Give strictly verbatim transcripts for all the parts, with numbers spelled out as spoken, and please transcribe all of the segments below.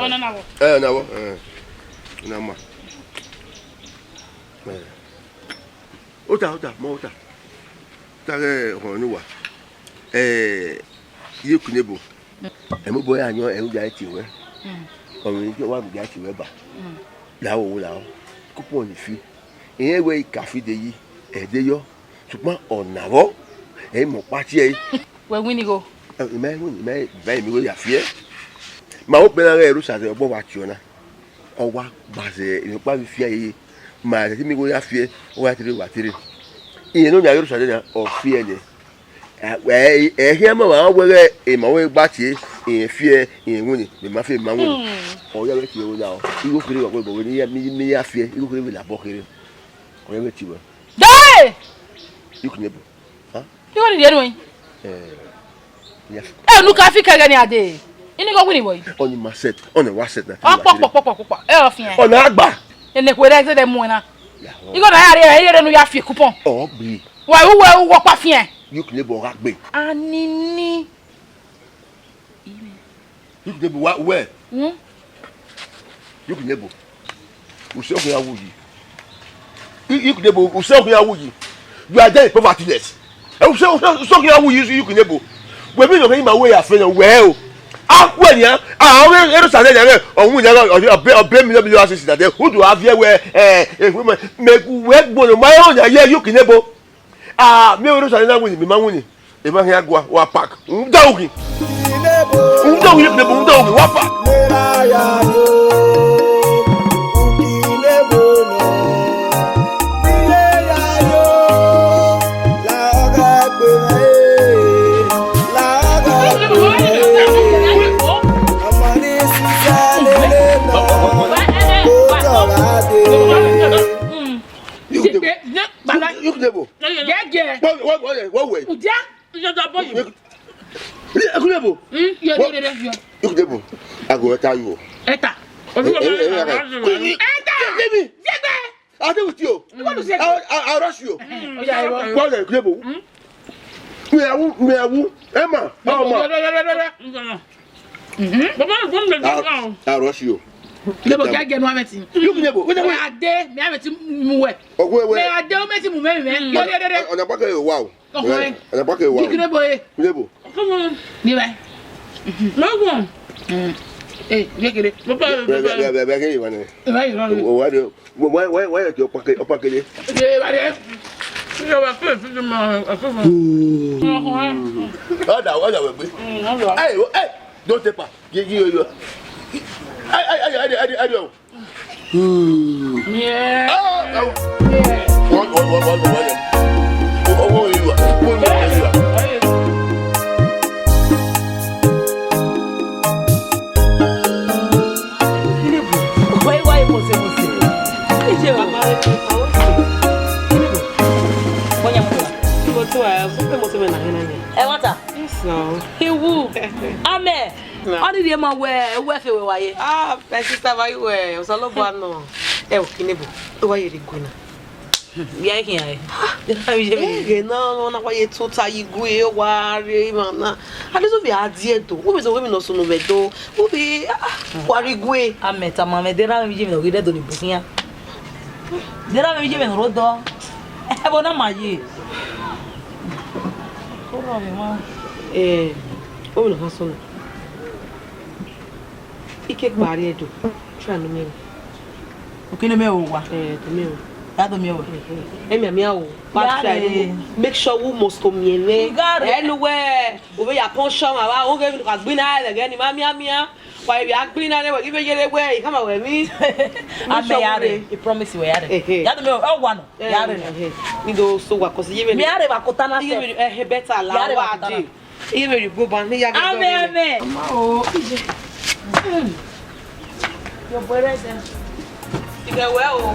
Ọ na na vbọ? Ẹ, na vbọ, ẹ, na ma. Ẹ. Ota, ota, ma ota. Ota ghẹ họn ne uwa. Ẹ, Iyokinebo. Ẹmobọ ya yan ẹre, u ya tie ruẹ. Ọ mwẹ wa ya tie ruẹ ba. La wo, wo la o. Coupon ni fi. Irẹn wẹ I ka fi de yi, ẹdẹ yọ. Sokpan ọ na vbọ, ẹ i mu ọkpa tie ẹre. Wẹ winna igho? Ẹ, I ma winna, I ma, I ma, I ma igho ya fiẹ. Ma wo kpẹn na ghẹ ẹre Osaze ọgbọ wa tie ọna. Ọ wa gba zẹ emwi ọkpa vbe fian yeye. Ma te mu igho ya fiẹ, ọ wa tere, wa tere. Irẹn ne ọ yan ẹre Osaze na, ọ fiẹ nẹ. Ẹ, ẹ, ẹ khian ma wa wẹ ghẹ emwa wẹ gba tie, irẹn fiẹ, irẹn winna, mẹ ma fiẹ, mẹ ma winna. Hmm. Ọ ya vbe tie ẹre na, igho kherhe wa wẹ bọ wẹ ne I ya, ne I ya fiẹ, igho kherhe vbe labọ kherhe. Ọ ya vbe tie ẹre. Dee! Iyokinebo. Huh? Igho ni rhie nuẹn. Eh, yes. Eh, unu ka fi kẹghẹ ni a dee. Ini igho winna vbọ yi? Ọni ma set, ọni wa set na. Ọ kpọ, kpọ, kpọ, kpọ, kpọ. Ẹ, ọ fian. Ọna agba. Ene khuerẹ zẹdẹ mu ẹna. Ya, ọ. Igho na ya rhie, ẹ, ẹ, ẹ, nu ya fi coupon. Ọ gbe. Wẹ, u, wẹ, u, wọ kpa fian. Iyokinebo gha gbe. Anini. Iyokinebo wa, wẹ. Hmm? Iyokinebo. Usẹ okhian wu yi. I-, Iyokinebo, usẹ okhian wu yi. You are there in povertiness. Ẹ, usẹ, usẹ, usẹ okhian wu yi, Iyokinebo. Wẹ mi nọ kẹ ima wẹ ya fẹ nẹ, wẹ o. A wẹ nian, a, ọ vbe, ẹre Osaze nian, ọ winna, ọ, ọ, ọbe, ọbe million, million assist na dẹ. Udu a viẹ wẹ, ẹ, ẹ, mẹ, mẹ, wẹ gbọnọ, ma rẹn ọna ye Iyokinebo. Ah, mẹ wẹ Osaze na winna, mẹ ma winna. Emwa khian gua, wa pack. Rhunmwuda ughi. Rhunmwuda ughi, Iyokinebo, rhunmwuda ughi, wa pack. Iyokinebo. Iyokinebo. Gẹgẹ. Wait, wait, wait, wait. Ǹjẹ́? Ìjọba bọ́yì. Iyokinebo. Hmm? Yọ, yọ, yọ, yọ. Iyokinebo. Ago ẹta yo. Ẹta. Ẹta. Ẹta. Yẹgbẹ. I dey with you. What do you say? I, I, I rush you. Hmm. Ó yá, ìwọ. Wọ́n lè Iyokinebo. Hmm? Mi àwú, mi àwú. Ẹ mà, ọmọ. Yọ, yọ, yọ, yọ, yọ. Mhm. Bàbá mi fún mi lè dá o. I rush you. Iyokinebo, gẹgẹ nu amẹ ti. Iyokinebo. Wait, wait. Mẹ ade, mẹ amẹ ti mu wẹ. Ọgwẹ wẹ. Mẹ ade, o mẹ ti mu mẹ mẹ. Yọ, yọ, yọ, yọ. Ọ̀nà pàkẹ́ yóò wà o. Ọkùnrin. Ẹ, ẹ, pa ke wa o. Iyokinebo ye. Iyokinebo. Come on. Ni báyìí. Lọ́gbọ̀n. Mm. Eh, kékeré. Bàbá, bàbá. Bẹ́ẹ̀, bẹ́ẹ̀, bẹ́ẹ̀, bẹ́ẹ̀, kí ni ìwà ni? Ìwà yìí rọrùn. O, o, wa de, wa, wa, wa, wa, ọ̀pá ke-, ọ̀pá kele. Ṣé ìwà rẹ̀? Ṣé ìwà fún ìfúnni mọ́, ẹ, fún mi? Ọ̀dà, ọ̀dà wẹ̀ gbé. Mm, ọ̀dà. Ẹ, ẹ, don't take part. Ye, ye, ye. Ẹ, ẹ, ẹ, ẹ, ẹ, ẹ, ẹ, ẹ. Hmm. Yeah. Ah, ah. Yeah. Wọ́n, wọ́n, wọ́n, wọ́n, wọ́n, wọ́n. Owó ìlú wa, owó ìlú wa, ìlú wa. Why, why, Mose, Mose? Ije o. Wọ́n yà mọ́ wa. Mo tún wà, mo tún wà, mo tún wà. Ẹ wọ́n ta? Yes, no. Iwu. Amen. Ọ ni rhie ma wẹ, wẹ fe wẹ wa ye. Ah, my sister, why you were? Osalobua nọ. Ẹ o, Iyokinebo, e wa ye rre igue na. Ya khian e. Eghe na, ọ na wa ye tota ye igue, e wa rre ima na. Ade so vbe a die do. Wo vbe so, wo vbe nọ sunu vbe do. Wo vbe, ah, ah, wa rre igue. Amẹ tama mwẹ, de ra mwẹ vbe iye emwi ne ọ ghi rre do ni bu khian. De ra mwẹ vbe iye emwi ne ọ rre odọ. Ẹbọ na ma ye. Ko rhọ vbe emwa. Eh, wo vbe nọ kha sunu. Ike gba rrie do, try ne u miẹn. Okene mẹ o wa. Eh, do miẹn o. Ya do miẹn o. Emi a miẹn o. Pa try ne u make sure u must to miẹn mwẹ. Igare. Ẹ ne uwẹ, u vbe ya pọn sure ma wa, u ghe emwi ne u ka gbinna ẹghẹ ne ima mianmian. Wa vbe a gbinna nẹ, wẹ ghi vbe yere wẹ, I khama wẹ emwi. Amẹ ya rre, I promise wẹ ya rre. Ehe. Ya do miẹn o, ọ wa nọ. Ya rre nọ. Ehe. Mi do so wa, 'cause iye vbe. Mi a rre vbe akota na sẹ. Iye vbe, ehe, better la wa de. Iye vbe rhie igue ban ne I ya ghe. Amẹ, amẹ. Ọma o, ije. Mm. Yo, bwerre ẹdẹ. Ighẹ wẹ o.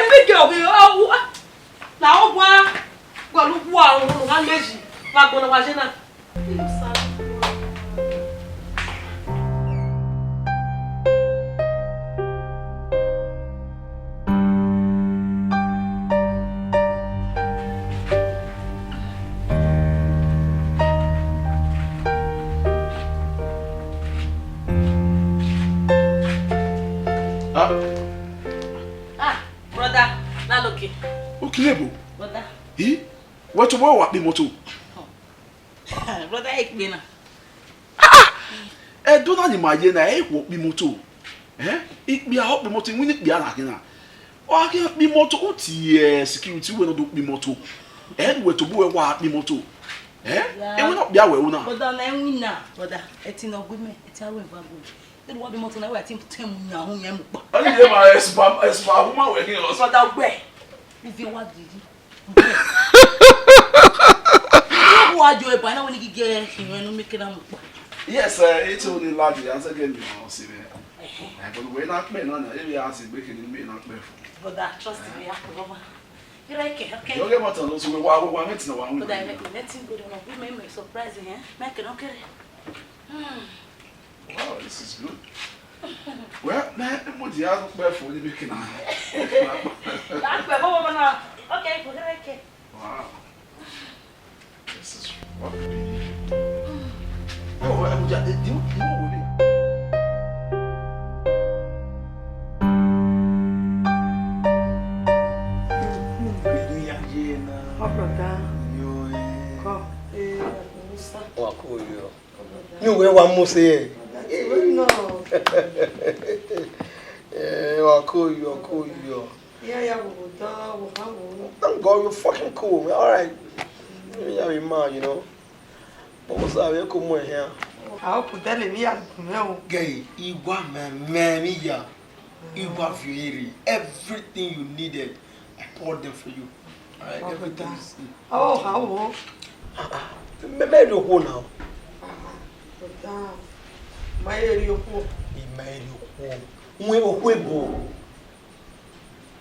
Ebe ke ọ ghi, ọ, u, a, la ọ wa, wa lu wa, ọ, ọ, gha le yi, wa gbọnọ wa ye na. Otobọ wa kpe imoto. Brother, ekpe na. Ẹdẹ na ni ma ye na, ẹ i khuo kpe imoto. Eh? Ikpia ọ kpe imoto, iwinna ikpia na khin na. Ọ gha khian kpe imoto, u tie security wẹ ne ọ do kpe imoto. Ẹ, wẹ tobọ wẹ wa kpe imoto. Eh? Ya. Iwinna ikpia wẹ ru na. Brother, na iwinna, brother. Ẹtin ne ọ gbe mẹ, ẹtin aro eva gbe. Ẹ wa kpe imoto na, wẹ ẹtin tẹ mu yan hu yan mu kpa. Ọ ni ye ma ẹspa, ẹspa, ọmọ wẹ khin ọ. Brother, ugbẹ. Uvie wa didi. Wa jo eba na wẹ ne I ghi gie ẹre khian ne u miẹn ke na mu kpa. Yes, sir. It's only lad, the answer game you want to see me. Eh, but we not playing on it. If you ask the breaking, you may not play for. Brother, trust me, I could over. You like it, okay? You get what I'm saying? Wa, wa, wa, meeting, wa, Brother, I make nothing good enough. We make me surprise, eh? Make it okay. Hmm. Wow, this is good. Well, man, mo di a pẹ fún ní bíkì náà. Lápẹ̀ bọ́bọ̀ náà. Okay, kò kẹ́rẹ́ kẹ́. Wow. This is lovely. Oh, well, yeah, do you, do you know what it Ọkọ da. Yo, eh. Kọ. Eh, Musa. Wa ko yo. Ni wẹ wa mu se. That's right, no. Eh, wa ko yo, ko yo. Yeah, yeah, we will do, we will. Thank God you're fucking cool, man. All right. Yeah, we man, you know. But what's up? You come here. I hope you tell me, yeah, no. Gay, you want me, man, yeah. Iwa vieri, everything you needed, I poured them for you. All right, everything is good. Oh, how? Me, me do okhuo now. Ma eri okhuo. I ma eri okhuo. Wẹ okhuo ebo.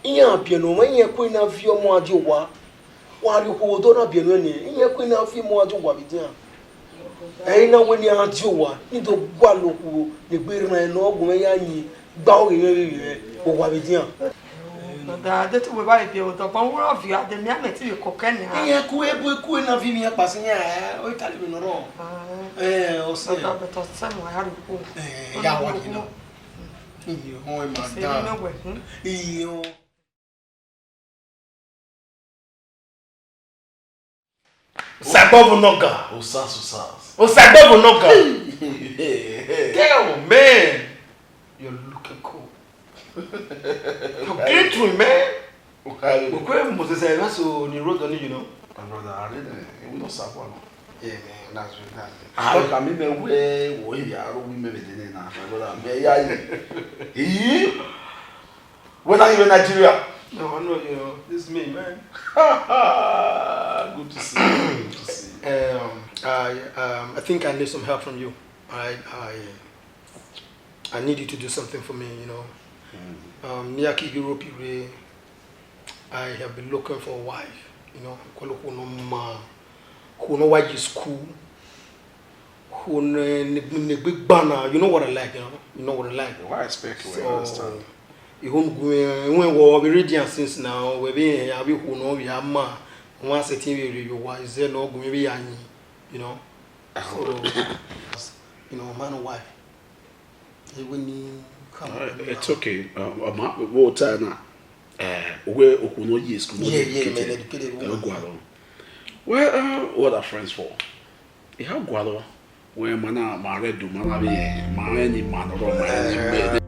Iran biẹ ne ọmwa, iran kue na viọ ọmọ a die owa. Wa rhie okhuo do na biẹ nuẹn nian, iran kue na viọ ọmọ a die owa vbe edian. Ẹ i na wẹ ne iran die owa, ne I do gualọ okhuo ne egbe rran ẹre ne ọ gu mwẹ ya yin gba oghe mwẹ vbe vbe owa vbe edian. Brother, de te uwẹ vbe biẹ vbe odọ, ọgbọn wẹ ọ viọ, a de miẹn amẹ te vbe koko ẹnẹ. Iran ku ebo eku na viọ iran kpasi iran, ẹ, ọ i tare vbe ne ọ rrọọ. Ẹ, ọ sẹ. Brother, but ọ sẹ ne uwa ya rhie okhuo. Ẹ, ya wa ni nọ. Iyo, oh, my God. Iyo. Osagbọvo nọga. Osas, osas. Osagbọvo nọga. Damn, man. You're looking cool. You're glittering, man. Okay. Okwe Moses, eh, that's on the road, don't you know? My brother, I didn't, eh, we don't suffer, no. Yeah, man, that's good, that's good. Ah, look, I mean, man, where, where you are, we may be there now, my brother, man, yeah, yeah. Eh? When are you in Nigeria? No, I know you. This is me, man. Good to see you. Good to see you. Um, I, um, I think I need some help from you. I, I, I need you to do something for me, you know. Mm. Um, near ki Europe, you re-, I have been looking for a wife, you know. Kolo kuno ma, kuno wa yi school. Who ne, ne, ne big banner, you know what I like, you know? You know what I like. Well, I expect you, I So, understand. Ihun gu, eh, when we be ready and since now, we be, eh, abi who know we are ma, one setting we you wa, is there no gu me be yani, you know? So, you know, man and wife. Eh, when you come All right, it's okay. Um, um, what time now? Uh, we okuno yes, kuno Yeah, yeah, educated. Man, educated Ẹ woman. Gualọ. Well, uh, what are friends for? Ẹ ha gualọ. Wẹ ma na ma rẹ do ma na vbe ma rẹ ni ma nọ rọ ma ni gbe.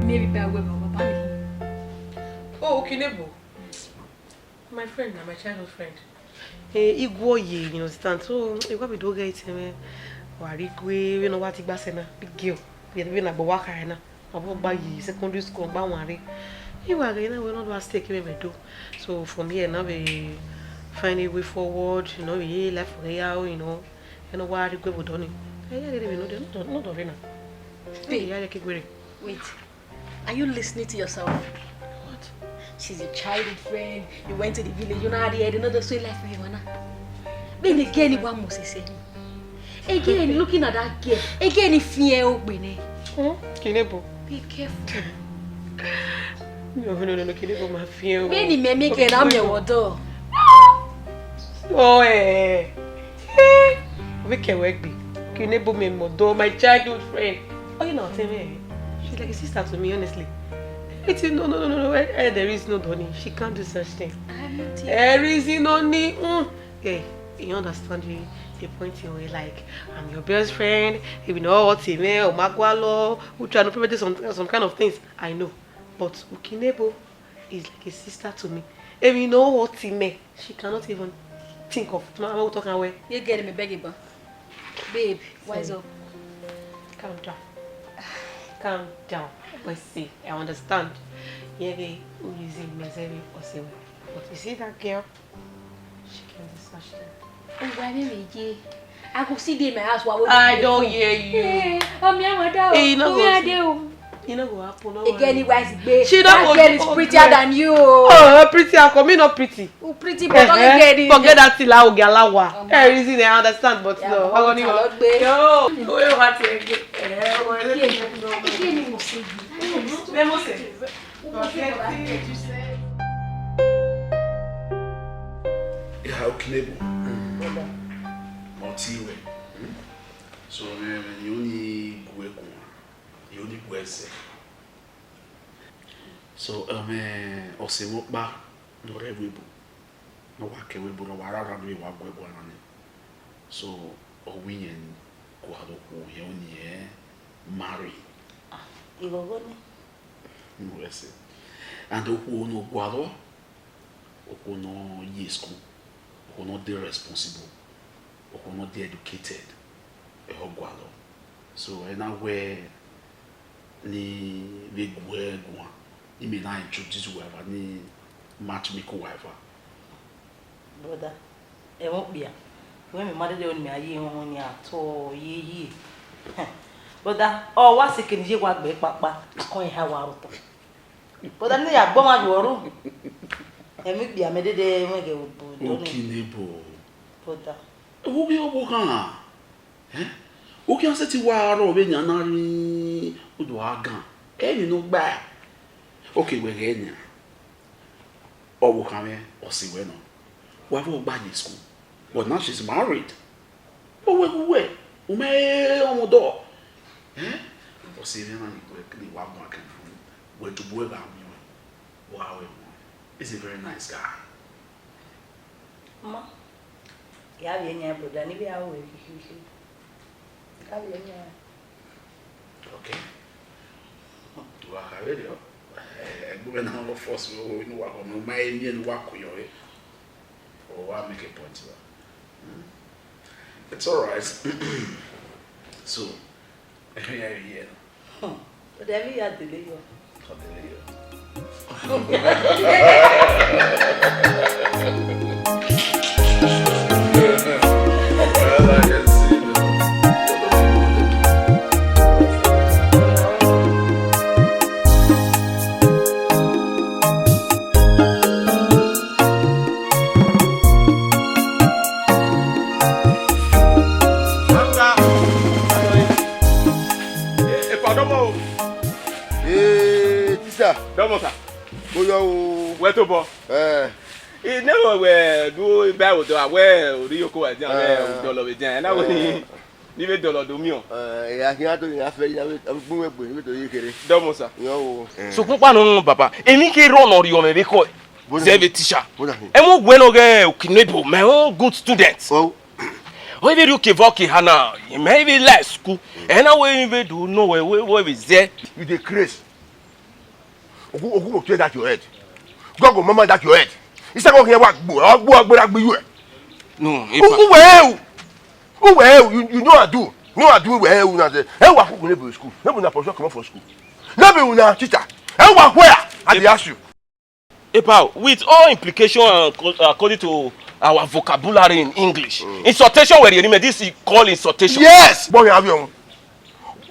Maybe by way of Baba mi. Oh, okay, neighbor. My friend na, my childhood friend. Eh, Igwe Oye, you understand? So, I wa be do get him, eh, wa rhie igue, we no wa ti gba sẹ na, big girl. We be na gbo wa kha na. Abo gba yi secondary school, gba wan re. I wa ghe na, we no do a stay ke me do. So, from here na, we find a way forward, you know, we life for here, you know. You know, wa rhie igue bo do ni. Eh, yeah, yeah, we no do, no do, no do re na. Hey. Yeah, yeah, ke gbe re. Wait. Are you listening to yourself? What? She's your childhood friend. You went to the village. You know how they had another sweet life for you, Anna. Then again, you want Moses, eh? Again, looking at that girl. Again, if you are open, eh? Hmm? Kinebo. Be careful. No, no, no, no, Kinebo, my fear. Many men make an army of door. Oh, eh. Eh. Make we gbe. Kinebo me modo, my childhood friend. Oh, you know, tell me. She's like a sister to me, honestly. It's no, no, no, no, no. Eh, eh, there is no Donny. She can't do such thing. I'm not here. There is no need. Mm. Yeah, you understand me. The point you were like, I'm your best friend. If you know what he meant, Omagwalo, we try to prevent some, some kind of things. I know. But Ukinebo is like a sister to me. If you know what he meant, she cannot even think of. Tuma, I'm talking away. You get me, beg you, babe. Wise up. Calm down. Calm down. But see, I understand. Yeah, they who is in Mezevi or say, but you see that girl? She can do such thing. Oh, why me ye? I go see them in my house. What I don't hear you. Eh, I'm your mother. Eh, you know what? He no go happen. No worry. Again, he was big. She no go. That girl is prettier than you. Oh, pretty. How come me not pretty? Who pretty, but don't get it. Forget that thing, la oge alawa. Eh, reason I understand, but no. I want you. Yo, go your heart again. Eh, again, he will see you. Let me see. Iha Ukinebo. Ọtẹn wẹ. So, eh, you only go, go. You only go ẹsẹ. So, um, eh, ọse mwẹ ọkpa ne ọ rre ẹvbo ebo, ne ọ wa ke ẹvbo ebo, ne ọ wa rre arran ne wa gu ẹguae na nẹ. So, ọ wẹ irẹn gualọ okhuo, irẹn ọnii marry. Ah, ighọghọ nẹ. No, ẹse. And okhuo ne ọ gualọ, okhuo ne ọ ye school, okhuo ne ọ de responsible, okhuo ne ọ de educated, ẹre ọ gualọ. So, ẹ na wẹ ne vbe gu ẹguae, ne imẹ na introduce uwa eva, ne match make uwa eva. Brother, ẹmwẹ okpia, wẹ mẹ ma dede ne mẹ a ye ẹmwẹ ni a tọ ye ye. Brother, ọ wa sẹ eke ne iye wa gbe kpakpa, akọn eha wa rotọ. Brother, ne ya gbe ọmwa ye ru. Ẹmwẹ okpia mẹ dede ẹmwẹ ghe obo do ni. Ukinebo. Brother. Wo ghi ọvbokhan. Eh? U khian sẹtin wa rrọọ vbenian na rri odọ agan, emwi ne u gba. Okay, wẹ ghẹ nian. Ọvbokhan mwẹ, ọse wẹ nọ. Wa vbe gba ye school. But now she's married. Ọ wẹ ghe uwẹ, u ma ọmwa ọdọ. Eh? Ọse mwẹ na ni wẹ, ni wa guan kẹ. Wẹ tobọ uwẹ gha miẹn ọẹn, wa ru ẹmwẹ. He's a very nice guy. Ma, ya vbe yan brother, ni vbe a ru ẹre khikhi. Ya vbe yan. Okay. Wa kha vberriọ. Eh, ẹgbẹe mwẹ na ọ first, vbe inu wa kọ, ma miẹn ne uwa ku yọ re. Ọ wa make a point, wa. Hmm. It's all right. So, yeah, yeah. Hmm. But then we are delay you. Ọ dele yọ. Eh, eh, pardon, mo. Eh, teacher. Dọmọ, sir. Mo yọ o. Wẹ tobọ. Eh. I ne wẹ, wẹ du ba ẹvbo dọ, a wẹ ori yoko wa dian, wẹ, eh, dọlọ vbe dian. Na wẹ ni, eh, ni vbe dọlọ do miọn. Eh, ya khian to ya fẹ, ya vbe, a vbe gbe uwẹ gbe, vbe to ye kherhe. Dọmọ, sir. Yọ o. Eh. Sokpan kpa nọ, papa. Emwi kherhe ọ nọ rriọ mwẹ vbe ekhọe. Zẹ vbe teacher. Ẹmwẹ uwẹ nọ ghe Ukinebo, my own good student. Oh. Ọ vbe rhie oke vbe oke ha na, mẹ vbe la school. Ẹ na wẹ vbe do nọ wẹ, wẹ, wẹ vbe zẹ. You dey craze. Ogu, ogu, otu that your head. Go, go, mama that your head. Isa go here, wa gbo, ọ gbo, ọ gbo, ra gbe you. No, u, u wẹ u. U wẹ u, you, you know I do. No, I do wẹ u na say. Ẹ wa ku ne be school. No be na for sure come from school. No be una teacher. Ẹ wa where? I dey ask you. Epa, with all implication and co-, according to our vocabulary in English, mm, insultation were the enemy. This is called insultation. Yes, boy, have you? Oh,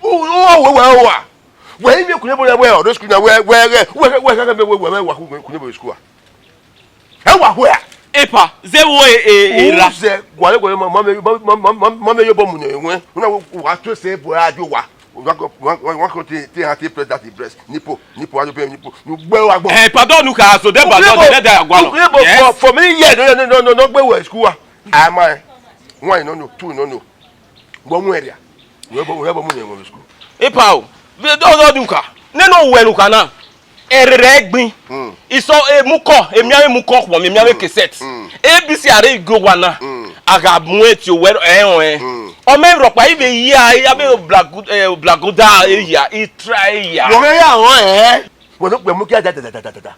oh, oh, oh, oh. Wẹ ivbi Ukinebo wẹ ọdọ school na, wẹ, wẹ, wẹ, wẹ, wẹ, wẹ, wẹ, wẹ, wẹ, wa ku Ukinebo school a? Ẹ wa wẹ a? Epa, zẹ wo e, e, e ra. Zẹ, gualẹ, gualẹ, ma, ma, ma, ma, ma, ma, ma, ma, ma, yo bọ mu ne wẹ. Una wa to se bo a jo wa. Wa ko, wa, wa, wa ko te, te ha te press that press. Nipo, nipo, a jo pe nipo. Nu gbe wa gbọ. Eh, pardon, nu ka so de pardon, de, de, de, agua no. Ukinebo, for, for many years, no, no, no, no, no gbe wẹ school a. A ma, one no no, two no no. Wẹ mu ẹria. Wẹ bọ, wẹ bọ mu yẹn wọ school. Epa o, vbe do do du ka. Nene owẹ ne u kha na. Ẹrẹrẹ ẹgbin. Mm. Isọ emukọ, emianvwe emukọ khuọm, emianvwe cassette. Mm. A B C a rre igue owa na. Mm. A gha mu ẹtin owẹ ẹnrẹn. Mm. Ọ mẹ rhọkpa, I vbe ya, ya vbe blagu-, eh, blaguda eya, I try eya. Wọ ghe ya rọ ẹ. Wẹ no kpẹ mu kia da da da da da da.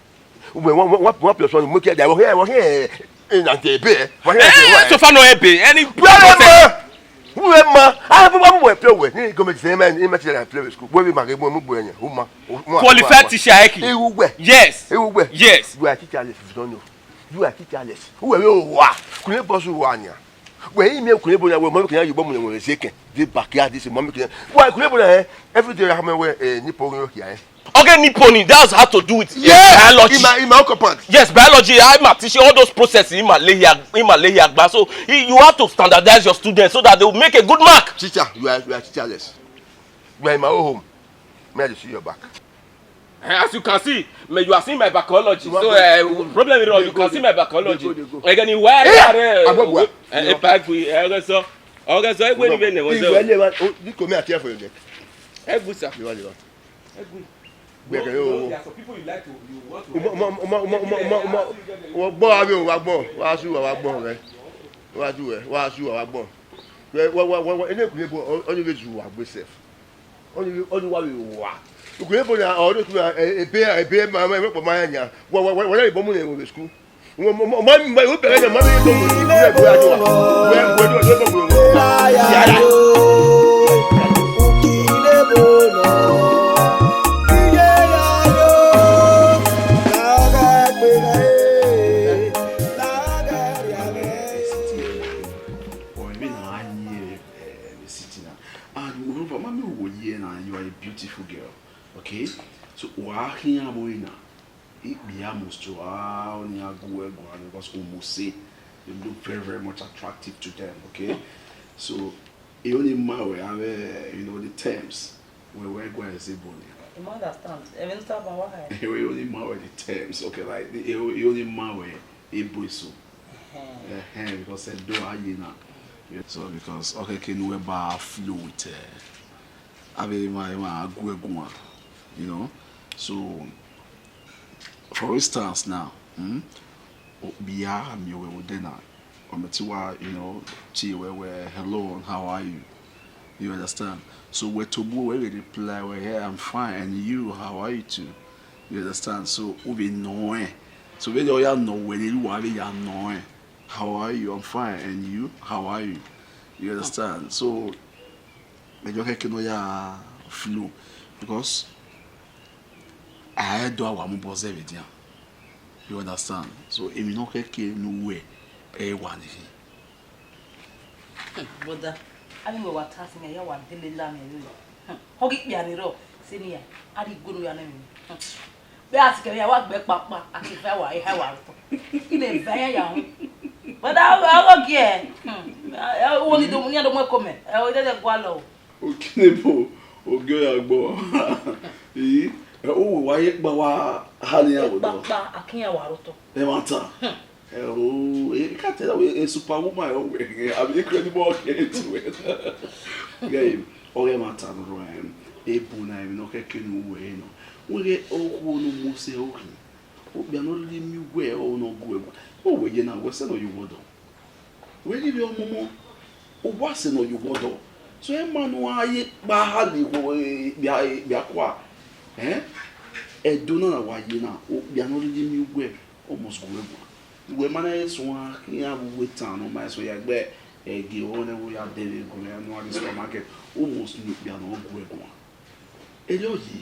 Wẹ wa, wa, wa, wa plus one mu kia da, wọ ghe, wọ ghe, eh, na de be, wọ ghe. Eh, so far no ebe, any. Wẹ ma, wẹ ma. Ah, wẹ ma, wẹ play wẹ. Ni gọọmenti sẹ ma, ma teacher play with school. Wẹ ma ghe mu, mu gbe yẹn, u ma. Qualified teacher ẹ ki. Iwu wẹ. Yes. Iwu wẹ. Yes. You are teacherless, if you don't know. You are teacherless. Who are you? Wa. Kule boss wa nia. Wẹ, I miẹn kule bo na, wẹ, mami kina yo bo mu ne wẹ zeke. The backyard this mami kina. Wẹ, kule bo na, eh, every day I have my way, eh, nipo yo here, eh. Okay, nipo ni, that's how to do it. Yes. Biology. In my, in my own compound. Yes, biology. I ma teach you all those processes. I ma lay here, I ma lay here, but so you, you have to standardize your students so that they will make a good mark. Teacher, you are, you are teacherless. You are in my own home. May I see your back? Eh, as you can see, me, you are seeing my bacology. So, eh, problem is, you can see my bacology. Again, where are, eh, Agbogbo. Eh, eh, Pagui, eh, okay, so, okay, so, when you win, what's up? Well, eh, oh, you come here, tear for your neck. Eh, good, sir. You are the one. Eh, good. Gbẹkẹ yo. There are some people you like to, you want to. Ọmọ, ọmọ, ọmọ, ọmọ, ọmọ, ọmọ, ọmọ. Wọ́n gbọ́ wa bí o, wa gbọ́, wa sùn, wa gbọ́ rẹ. Wa sùn rẹ, wa sùn, wa gbọ́. Wẹ, wẹ, wẹ, wẹ, wẹ, ene kule bo, ọ, ọ ni vbe zu wa gbe sef. Ọ ni, ọ ni wa vbe wa. Kule bo na, ọ ni kule, e, ebe, ebe, ma, ma, ma, ma, ya nya. Wa, wa, wa, wa, na ibọ mu ne wo school. Mo, mo, mo, mo, mo, mo bẹ̀rẹ̀ náà, mo ní ìbọn mi, ìbọn mi, ìbọn mi, ìbọn mi. Yàrá. Or maybe na I near, eh, the city now. And moreover, mami, wo ye na, you are a beautiful girl, okay? So, wa khian mo na. Ikpia must to, ah, only a good guy, because almost say you look very, very much attractive to them, okay? So, he only marry, I mean, you know, the terms. Wẹ, wẹ gua ẹse ebo ni. You understand? Even stop and why? He only marry the terms, okay, like, the, he, he only marry ebo eso. Uh-huh. Uh-huh, because I do a ye na. Yeah, so, because, okay, can we ba flow with, uh, I mean, my, my, good one, you know? So, for instance now, hmm, okpia miẹn wẹ vbe odẹ na, ọ mẹ te wa, you know, tie wẹ wẹ, "Hello, how are you?" You understand? So wẹ tobọ wẹ vbe reply wẹ, "Hey, I'm fine, and you, how are you too?" You understand? So u vbe nọ rẹn. So vbene ọ ya nọ wẹ, ne uwa vbe ya nọ rẹn, "How are you?" "I'm fine, and you? How are you?" You understand? So, ẹjọ khẹke ne ọ ya flow, because a i do a wa mu obọ zẹ vbe edian. You understand? So, emwi ne ọ khẹke ne uwẹ, ẹ i wa ni khin. Hmm, brother, a ni wẹ wa ta sin mẹ, ya wa dele la mẹ rre. Hmm, ọ ghi kpia rre rọ, sẹ ne iran, a rhie igue ne u ya nọ emwi. Hmm. Vbe a sikẹ vbe iran wa gbe kpakpa, a ke va wa, eha wa rotọ. I mẹ va iran ya hun. Brother, a ghi gie. Hmm, ẹ, ẹ, uwo ni do mu, iran do mu ẹko mẹ. Ẹ, ọ dẹdẹ gualọ o. Okinebo, ogie ọ ya gbọ. Ii, ẹ, u wa ye kpa wa ha ne iran vbe odọ. Kpakpa, a ke iran wa rotọ. Ẹmwata. Hmm. Ẹo, e ka tell you, a superwoman ọ wẹ, I mean, incredible gift wẹ. Gẹ, ọghe ẹmwata ne ọ rrọọ, em, ebo na, emwi ne ọ khẹke ne u wẹ nọ. Wẹ ghe okhuo ne u mu sẹ okhin. Okpia ne ọ rhirhi miẹn uwẹ, ọ ne ọ gu ẹre. Ọ wẹ ye na, wẹ sẹ ne ọ ye uwẹ ọdọ. Wẹ ghi vbe ọmọmọ, ọ wa sẹ ne ọ ye uwẹ ọdọ. So, ẹ ma ne u gha ye kpa ha ne ikhuo, eh, kpia, eh, kpia kua. Eh? Ẹdo na ne a wa ye na, okpia ne ọ rhirhi miẹn uwẹ, ọ must gu ẹre guan. Uwẹ ma na he suẹn, iran vbe uwu etan ne ọ ma he suẹn ya gbe ẹgie ọghọ ne ẹvbo ya dẹ vbe gu ẹre ne a rrie supermarket, ọ must miẹn okpia ne ọ gu ẹre guan. Erriọ yi,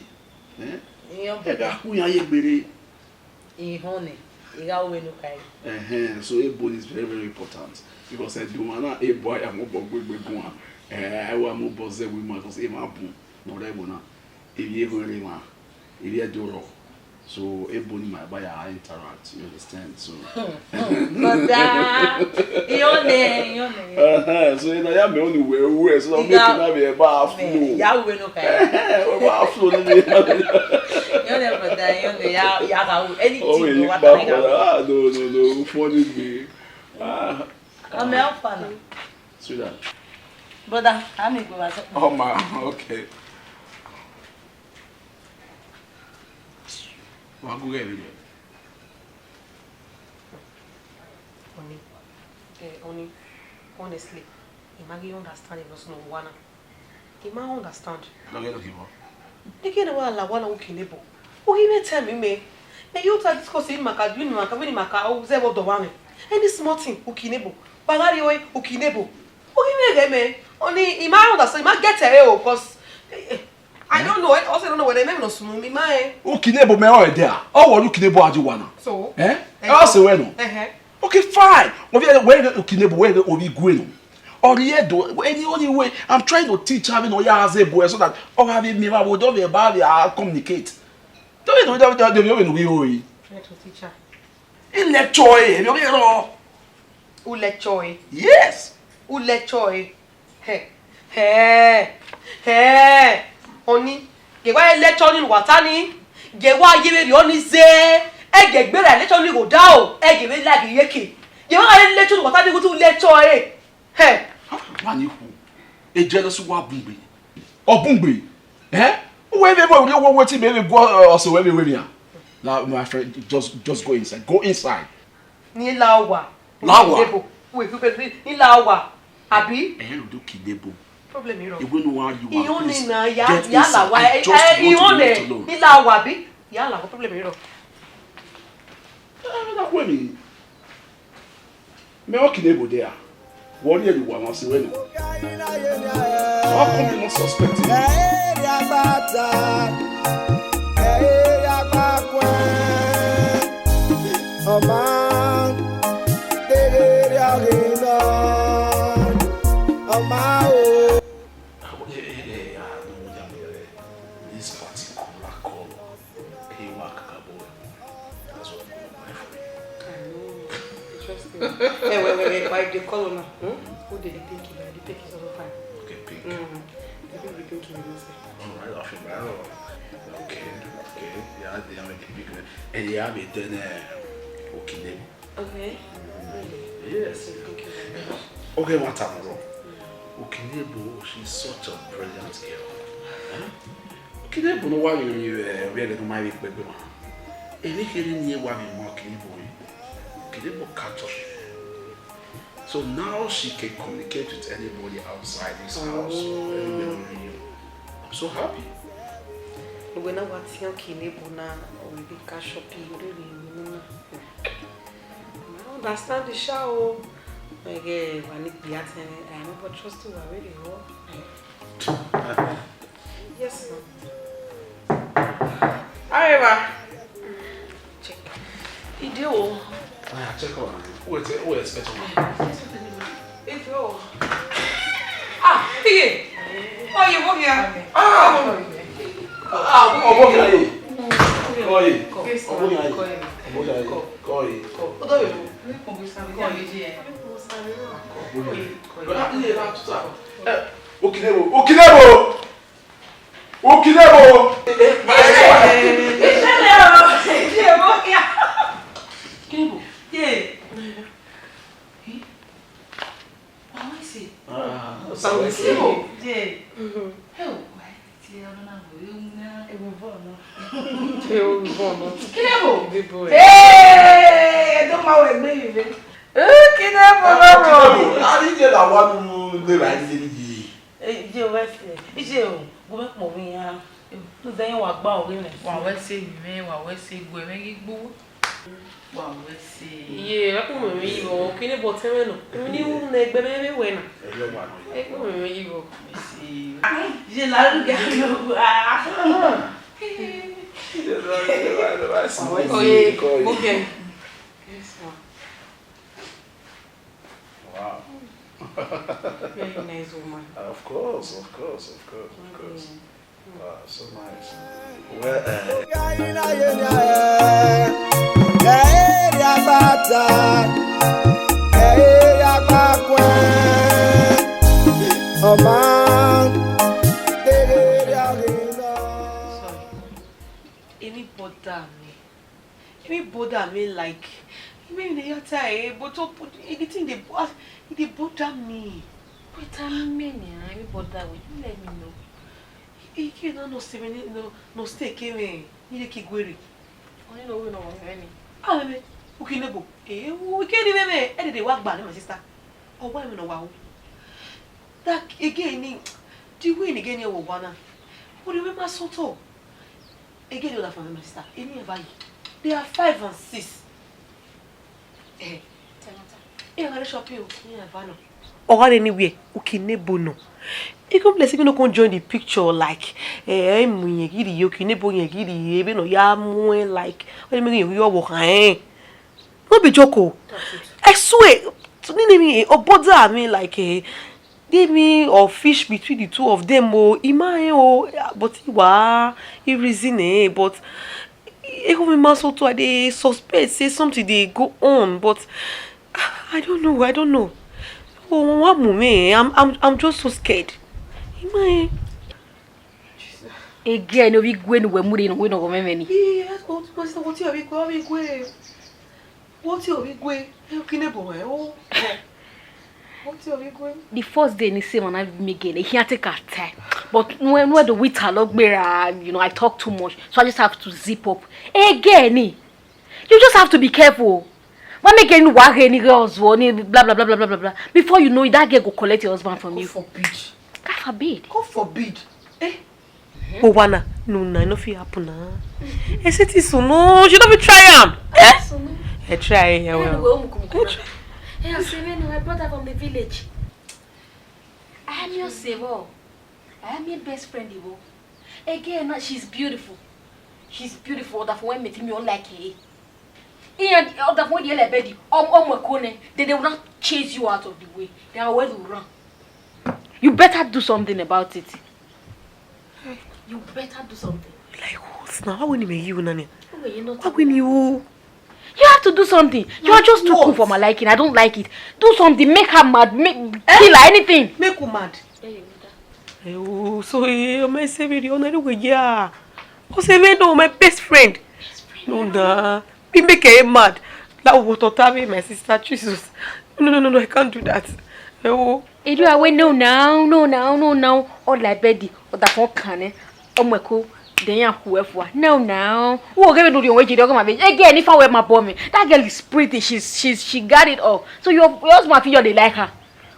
eh? Iran ẹ gha khu iran ye egbe rre. Ihọn nẹ, I gha ru vbene u khare. Ẹhẹn, so ebo is very, very important because ẹdẹ ọmwa na, ebo a ya mu obọ gbe egbe guan, eh, a wa mu obọ zẹ vbe ima because emwa bun ne ọ rre ẹvbo na, ivbi eho rre emwa, ivbi Ẹdo rrọọ. So ebo ni ma ba ya interact, you understand? So. Brother, iye ọnẹ, iye ọnẹ. Uh-huh. So ena ya mẹ ọni wẹ wẹ, so that make una be able to flow. Ya we no kai. Ẹ bá flow ni. Iye ọnẹ, brother, iye ọnẹ, ya, ya ka wo anything. Oh, you want to. Ah, no, no, no, funny me. Ah. Amẹ, how far na? Sweetheart. Brother, I'm a go as Oh, ma, okay. Wa gu ghe vbe. Honey, eh, honey, honestly, I ma ghi understand the lesson of one. I ma understand. Don't get him up. Eke ne wa la wa na uki nebo. U ghi vbe tell me, me. Me you ta discuss in maka, doing maka, when maka, oh, ze wo do wa me. Any small thing, uki nebo. Wa gha ri we, uki nebo. U ghi vbe ghe me. Only, I ma understand, I ma get away, oh, 'cause, eh, eh, I don't know, eh, also don't know whether me no sunu, me ma, eh. Uki nebo me o ede a. O wo uki nebo a di wa na. So? Eh? Eh, o se we no. Eh, eh. Okay, fine. Wo vbe, we uki nebo, we, we, we gwe no. Ọ rhie do, any only way, I'm trying to teach her, no, ya ze boy, so that ọ gha vbe miẹn vbe abo, do vbe ba vbe a communicate. Do vbe, do vbe, do vbe, do vbe, do vbe, do vbe. Try to teach her. I lecture e, emwi ọghe rọ. U lecture e? Yes. U lecture e? Hẹ, hẹ, hẹ, ọni, gie wa lecture ni ne uwa ta ni, gie wa ye vberriọ ni zẹ, ẹ gie gberra lecture ni gho da o, ẹ gie vbe like iyeke. Gie wa lecture ni uwa ta ni, gu tu lecture e. Hẹ. Wa ni hu, e jealousy wa bun gbe. Ọ bun gbe. Eh? Uwẹ vbe mo rhie owo wetin mẹ vbe gu ọse wẹ vbe wẹ mia. Now, my friend, just, just go inside. Go inside. Ni la owa. La owa. Nebo. Wait, wait, wait, ni la owa. Abi? Eh, you do Kinebo. Problem iro. Iwe no wa you. Iyo ni na ya, ya la wa. Eh, iyo ne. Ni la owa, abi? Ya la wa, problem iro. Eh, na kue ni. Me ọ Kinebo dia. Wọ rhie ye uwa mwa si wẹ nọ. How come you not suspecting? Ẹ i re agbata, ẹ i re agbakun, ọma, deghẹ ọghe nọ, ọma o. This particular call. Hey, Mark, come on. That's what we want, my friend. I know. Interesting. Hey, wait, wait, wait. Why they call on? Hmm? Who did they pick? They pick is all the time. Okay, pick. Mm. They pick, they pick, you know, say. All right, I feel better. Okay, okay. Yeah, they have a pick. And yeah, they then, uh, okay, then. Okay. Yes. Thank you very much. Okay, what time? Ukinebo, she's such a brilliant girl. Huh? Ukinebo no wa yọ ni vbe ẹghẹ ne ọ ma vbe kpẹgbe ma. Emwi kherhe ne irẹn wa vbe ma Ukinebo re. Ukinebo catch up. So now she can communicate with anybody outside this house or anywhere around you. I'm so happy. Wẹ na wa tiẹn Ukinebo na, ọ vbe catch up, ọ rhirhi rinmwian na. I understand the show. Ẹghẹ wa ni kpia tẹn, I never trust you, I really hope. Yes, sir. However, check. Ide o. Ah, check on. Wait, wait, expect on. If you. Ah, iye. Oh, you go here. Ah. Ah, ọmọ kìí ayé. Kọ́ yìí. Ọmọ kìí ayé. Ọmọ kìí ayé. Kọ́ yìí. Ó dọ̀wẹ̀ mọ́. Kọ́ yìí. Kọ́ yìí. Kọ́ yìí. Kọ́ yìí. Ukinebo. Ukinebo. Ukinebo. Ìṣẹ̀lẹ̀ o. Ìṣẹ̀lẹ̀ o. Ukinebo. Yeah. Wa wẹ ẹse. Ah, wa wẹ ẹse. Ebo, je. Mhm. Ebo, wa ti ọdọ na wẹ unu na. Ebo vọ nọ. Ebo vọ nọ. Kinebo. Big boy. Hey, do ma wẹ gbe yi ve. Eh, Kinebo na wọ. A ni je la wa nu le ra ni yi. Eh, je wẹ ẹse. Ije o, gu mẹ kpọ vbe iran. Zẹ yẹn wa gba ọghe mwẹ. Wa wẹ ẹse yi mwẹ, wa wẹ ẹse gu mwẹ ghi gbu. Wa wẹ ẹse. Iye, ẹ kún mẹ mwẹ yi vbọ, Kinebo tẹn mwẹ nọ. Emwi ne I ru ne egbe mwẹ vbe wẹ na. Ẹ yọ wa nọ. Ẹ kún mẹ mwẹ yi vbọ. Ẹse. Ye la ru gẹ yo. Ah. Oye, okay. Yes, ma. Wow. Very nice woman. Of course, of course, of course, of course. Okay. Wow, so nice. Well, uh, Sorry. Emwi bother me. Emwi bother me like. Emwi ne ya ta e, but the thing dey, ah, It dey bother me. But I mean, I mean bother with you, let me know. Ike na nọ se vbe ne, nọ, nọ stay ke mwẹ, ne I ke guerre. Oni no we no wa mwẹ ni. Ah, mẹ, mẹ, Ukinebo. Eh, u ke ni mẹ, mẹ, e dede wa gba ne my sister. Ọ wa mẹ nọ wa ru. That again ni, the way ni again ni wo wa na. Wo de ma sotọ. Again ni, that for my sister. Eni eva yi. They are five and six. Eh. Iran gha rre shopping o, iran eva nọ. Ọ gha rre anywhere, Ukinebo nọ. Even blessing no come join the picture, like, eh, ẹ mu irẹn ghi rhie, Ukinebo irẹn ghi rhie, vbene ọ ya muẹn, like, ọ ma rẹn ghi rhie ọvbokhan ẹnrẹn. No be joke o. I swear, nene emwi, ọ bother me, like, eh, the emwi of fish between the two of them o, I ma rẹn o, but I wa, I reason eh, but I hope I ma sotọ, I dey suspect say something dey go on, but I don't know, I don't know. Oh, wa mu mwẹ, I'm, I'm, I'm just so scared. I ma rẹn. Again, ovbi igue ne uwẹ mu rre ne uwẹ nọ ọghọ mwẹ mwẹ ni. Yes, what, what, what ovbi igue, ovbi igue? What ovbi igue? Eh, Ukinebo, eh, oh. What ovbi igue? The first day ni se emwa na meet girl, I khian take her time. But when, when the waiter lọ gbera, you know, I talk too much, so I just have to zip up. Again, ni, you just have to be careful. Wa make any wa ghe ni ghe ọzuọ ni blah, blah, blah, blah, blah, blah. Before you know it, that girl go collect your husband from you. God forbid. God forbid. God forbid. Eh? Owa na, no, na, e no fit happen na. E sẹ te sunu, she no fit try am. Eh? Sunu. E try, yeah, well. Anyway, Umukumukuma. E try. Hey, I say, man, my brother from the village. I am your savior. I am your best friend, Ibo. Again, now, she's beautiful. She's beautiful. That for when me, me don't like her. Iran, other one dey like bed. Um, um, we call them. They, they will not chase you out of the way. They are well to run. You better do something about it. You better do something. Like what now? How will you make you, Nani? How will you not? How will you? You have to do something. You are just too cool for my liking. I don't like it. Do something. Make her mad. Make, kill her. Anything. Make her mad. Eh, oh, so, eh, my savior, you know, yeah. O se me no, my best friend. No, nah. Be make her mad. That what to tell me, my sister, Jesus. No, no, no, no, I can't do that. Eh, oh. Edu awe no now, no now, no now. All like bed, or that one can, eh. Oh my God, then you who if what? No now. Who give it to you? Wait, you don't come again. If I were my boy, that girl is pretty. She's, she's, she got it all. So your, your husband feel they like her.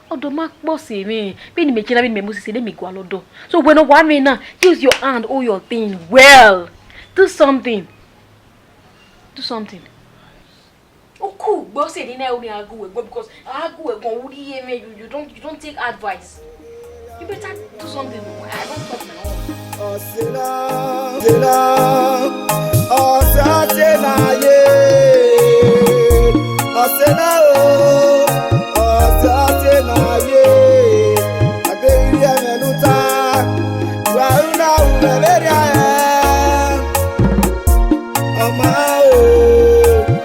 Ọdọ ma kpọ sẹ mwẹ, vbene imẹ kina, vbene imẹ mu sẹ, let me go alọdọ. So when I want me now, use your hand, hold your thing well. Do something. Do something. Oku, but say they now only argue with God because argue with God, you, you don't, you don't take advice. You better do something. I don't talk now. Ọsẹ na, ọsẹ na, ọsẹ na ye, ọsẹ na.